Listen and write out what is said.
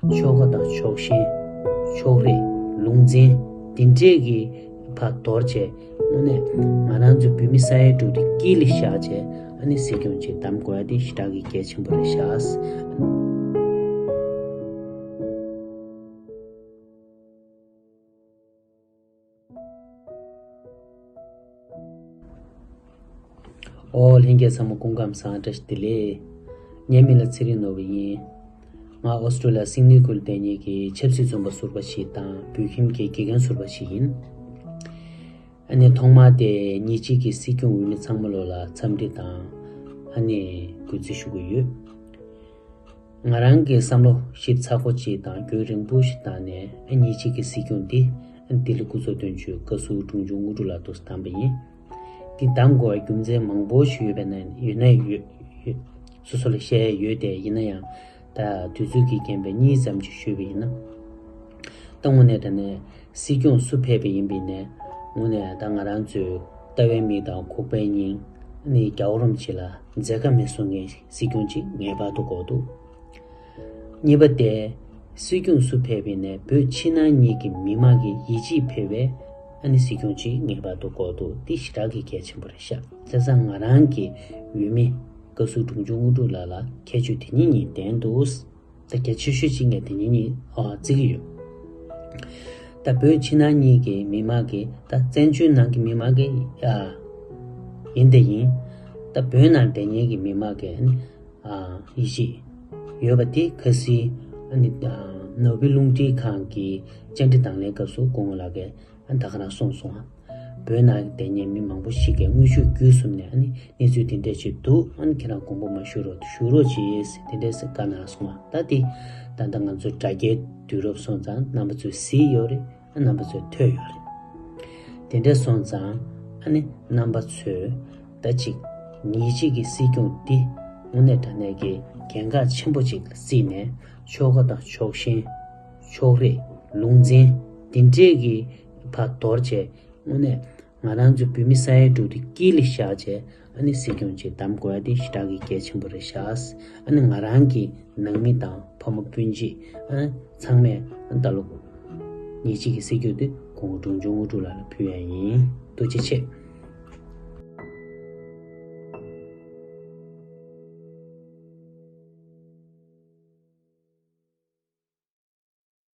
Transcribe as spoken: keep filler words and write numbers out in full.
ཆོལ་ཁ་དང་ཕྱོགས་ཞེན། ཕྱོགས་རིས། ལུང་འཛིན། དེ་འདྲས་ཀྱི་ཕར་དོར་བྱས། དངོས་གནས་ང་རང་ཚོའི་བོད་མི་ས་ཡ་དྲུག་དེ་དཀྱིལ་ལ་བཞག་བྱས། ཨ་ནི་སྲིད་སྐྱོང་ཅིག་གདམ་དགོས་ཡ་དེ་ཞེ་དྲག་གི་གལ་ཆེན་པོ་རེད་ཤག། ཨོ། ལྷན་རྒྱས་ཚང་མ་སྐུ་ཁམས་བཟང་། བཀྲ་ཤིས་བདེ་ལེགས། ངའི་མིང་ལ་ཚེ་རིང་ནོར་བུ་ཡིན། ང་ཨོ་སི་ཀྲོ་ལི་ཡ་སིད་ནི་ཁུལ་བསྡད་མཁན་གྱི་ཆབ་སྲིད་བཙོན་པ་ཟུར་པ་ཞིག་དང་། བོད་ཁྱིམ་གྱི་དགེ་རྒན་ཟུར་པ་ཞིག་ཡིན། ཨ་ནི་ཐོག་མར་དེ་ཉེ་ཆར་གྱི་སྲིད་སྐྱོང་འོས་མི་ཚང་མ་ལོ་ལ་འཚམས་འདྲི་དང་། ཨ་ནི་གུས་བརྩི་ཞུ་གི་ཡོད། ང་རང་གི་བསམ་བློ་ཞིབ་ཚགས་པོ་ཅིག་དང་རྒྱུན་རིང་པོ་ཞིག་བཏང་ནས། ཨ། ཉེ་ཆར་གྱི་སྲིད་སྐྱོང་འདི་ལྡི་ལི་སྐུ་ཚབ་དོན་གཅོད་བཀའ་ཟུར་དྲུང་ཆུང་དངོས་གྲུབ་ལགས་ཐུགས་སུ་བདམས་པ་ཡིན། འདི་གདམ་དགོས་པའི་རྒྱུ་མཚན་མང་པོ་ཞིག་ཡོད་པས་ན། ཡོད་ན་ཡོད། ཡོད། སོ་སོ་ལ་བཤད་ཡ་ཡོད་དེ། ཡིན་ན་ཡང་ད་དུས་ཚོད་ཀྱི་རྐྱེན་པས་གཉིས་ཙམ་ཅིག་ཞུས་པ་ཡིན་ན། ད་དངོས་གནས་དྲང་གནས་སྲིད་སྐྱོང་སུ་ཕེབས་པ་ཡིན་པ་ཡིན་ནའི། དངོས་གནས་ད་ང་རང་ཚོའི་ལྟ་བའི་མིག་དང་ཁོག་པའི་སྙིང་ནི་རྒྱལ་བ་རིན་པོ་ཆེ་ལ་མཛད་དཀའ་མི་གསུང་མཁན་སྲིད་སྐྱོང་ཅིག་ངེས་པར་དུ་དགོས་འདུག། གཉིས་པ་དེ། སྲིད་སྐྱོང་སུ་ཕེབས་པ་ཡིན་ནའི་བོད་ཕྱི་ནང་གཉིས་ཀྱི་མི་མང་གི་ཡིད་ཆེས་འཕེར་བའི་ཨ་ནི་སྲིད་སྐྱོང་ཅིག་ངེས་པར་དུ་དགོས་འདུག། འདི་ཞེ་དྲག་གི་གལ་ཆེན་པོ་རེད་ཤག། བྱས་ཙང་ང་རང་གི་འོས་མི་བཀའ་ཟུར་དྲུང་ཆུང་དངོས་གྲུབ་ལགས་ལ་ཁྱད་ཆོས་དེ་གཉིས་གཉིས་ལྡན་འདུག། ད་གལ་ཆེ་ཤོས་གཅིག་ངས་དེ་གཉིས་གཉིས་ཨ་བརྩི་གི་ཡོད། ད་བོད་ཕྱི་ནང་གཉིས་ཀྱི་མི་མང་གི། ད་བཙན་བྱོལ་ནང་གི་མི་མང་གི་ཨ་ཡིན་དེ་ཡིན། ད་བོད་ནང་བསྡད་མཁན་གྱི་མི་མང་གི་ཨ་ནི་ཨ་ཡིད་ཆེས་ཡོད་པ་དེ་ཁ་སང་ཨ་ནི་ཨ་ནོར་བུ་རླུང་འཕྲིན་ཁང་གི་བཅར་འདྲི་དང་ལེན་སྐབས་སུ་སྐུ་ངོ་ལགས་ཀྱིས་ཨ་ད་ག་རང་གསུངས་སོང་ང་། བོད་ནང་བསྡད་མཁན་མི་མང་པོ་ཞིག་གིས་དངོས་ཤུགས་བརྒྱུད་གསུམ་ནས་ཨ་ནི་གནས་ཚུལ་དེ་འདྲ་ཞིག་འདུག། ཨ་ནི་ཁྱེད་རང་དགོངས་པ་མ་ཞུ་རོགས། ཞུ་རོགས་བྱེད་ཟེར་དེ་འདྲ་ཟེར་བཀའ་གནང་སོང་ང་། ད་དེ་ད་ལྟ་ང་ཚོ་དྲ་རྒྱའི་དུས་རབས་སོང་ཙང་རྣམ་པ་ཚོས་གཟིགས་ཡོད་རེད། ཨ་རྣམ་པ་ཚོས་ཐོས་ཡོད་རེད། དེ་འདྲ་སོང་ཙང་ཨ་ནི་རྣམ་པ་ཚོས་ད་ཅིག་ཉེ་ཆར་གྱི་སྲིད་སྐྱོང་འདི་དངོས་གནས་དྲང་གནས་ཀྱི་གལ་འགངས་ཆེན་པོ་ཅིག་ལ་བརྩིས་ནས། ཆོལ་ཁ་དང་ཕྱོགས་ཞེན། ཕྱོགས་རིས། ལུང་འཛིན། དེ་འདྲས་ཀྱི་ཕར་དོར་བྱས། དངོས་གནས་ང་རང་ཚོའི་བོད་མི་ས་ཡ་དྲུག་དེ་དཀྱིལ་ལ་བཞག་བྱས། ཨ་ནི་སྲིད་སྐྱོང་ཅིག་གདམ་དགོས་ཡ་དེ་ཞེ་དྲག་གི་གལ་ཆེན་པོ་རེད་ཤག། ཨ་ནི་ང་རང་གི་ནང་མི་དང་ཕ་མ་སྤུན་མཆེད། ཨ་ཚང་མས་ཨ་ད་ལོ་ཉེ་ཆར་གྱི་སྲིད་སྐྱོང་དེ་སྐུ་ངོ་དྲུང་ཆུང་དངོས་གྲུབ་ལགས་ལ་ཕུལ་ཡ་ཡིན། ཐུགས་རྗེ་ཆེ།